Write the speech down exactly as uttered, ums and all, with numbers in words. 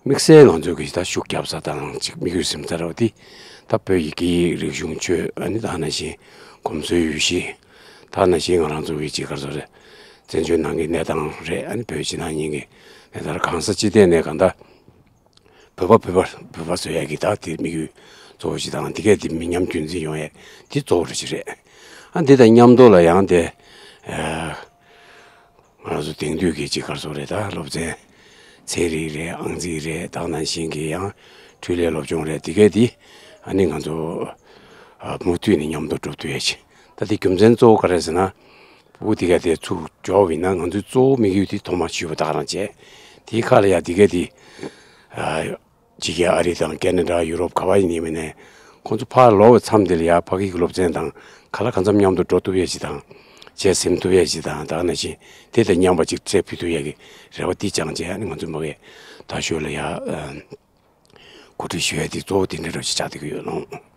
དམིགས་བསལ་ང་ཚོ་གི་ད་ཤུགས་རྒྱབ་ས་དང་ཅིག་དམིགས་ཡུལ་ཟིན་ཚར་བ་དེ་ད་བོད་ཀྱི་སྐད་ཡིག་རིག་གཞུང་ཆོས། ཨ་ནི་ད་ནང་བཞིན་གོམས་སྲོལ་ཡུལ་གཞི། ད་ནང་བཞིན་ང་རང་ཚོ་གི་ཅིག་ག་རེ་ཟེར་རེད། བཙན་བྱོལ་ནང་གི་གནས་སྟངས་རེད། ཨ་ནི་བོད་ཕྱི་ནང་གཉིས་ཀྱི་གནས་སྟངས་རེད། གང་ས་ཅི་ཐད་ནས་གང་ལྟར་བོད་པ་བོད་པ་བོད་པ་བཟོ་ཡ་གི་ད་དེ་དམིགས་ཡུལ་གཙོ་བོ་ཞིག་དང་། དེ་གས་དེ་མི་ཉམས་རྒྱུན་འཛིན་ཡོང་ཡ་དེ་གཙོ་བོ་རེ་ཞིག་རེད། ཨ་འདི་དང་མཉམ་དུ་ལ་ཡང་དེ་ཨ་ང་རང་ཚོ་དེང་དུས་ཀྱི་ཅིག་ག་རེ་ཟེར་རེད། ད་སློབ་ཚན་ཚན་རིག་རེད། ཨང་རྩིས་རེད། ད་ནང་བཞིན་གྱི་ཡང་འཕྲུལ་ལས་སློབ་སྦྱོང་རེད། དེ་གས་དེ་ཨ་ནི་ང་ཚོ་ཨ་མུ་མཐུད་ནས་མཉམ་དུ་འགྲོ་ཐུབ་ཡ་ཅིག་ད་དེ་རྒྱུ་མཚན་གཙོ་བོ་ག་རེ་ཟེར་ན། ཕྲུ་གུ་དེ་ག་དེ་ཚུར་འབྱོར་བ་ཡིན་ན་ང་ཚོའི་གཙོ་བོ་དམིགས་ཡུལ་དེ་ཐོག་མར་ཞུས་པ་ད་ག་རང་བྱས། དེའི་ཁ་ལ་ཡ་དེ་ག་དེ་ཨ་ཕྱི་རྒྱལ་ཨ་རི་དང་ཁེ་ན་ཌ། ཡུ་རོབ་ག་བ་ཡིན་ཡིན་མིན་ནས་ཁོང་ཚོ་ཕར་ལོག་པའི་མཚམས་དེ་ལ་ཡ་ཕ་གི་གི་སློབ་ཚན་དང་ག་ལ་གང་འཚམ་མཉམ་དུ་འགྲོ་ཐུབ་ཡས་ཅིག་དང་། བྱས་ཟིན་ཐུབ་ཡས་ཅིག་དང་། ད་ག་ནང་བཞིན་དེ་དང་མཉམ་པ་ཅིག་འཕྲད་ཕུལ་ཐུབ་ཡས་ཀྱི་རེ་བ་དེ་བཅངས་བྱས། ཨ་ནི་ང་ཚོ་མ་གི་ད་ཞོལ་ལ་ཡ་ཨ་གོ་སྒྲིག་ཞུ་ཡས་དེ་གཙོ་བོ་དེ་འདྲ་རོ་ཞིག་ཆགས་བསྡད་ཀྱི་ཡོད་ལོང་།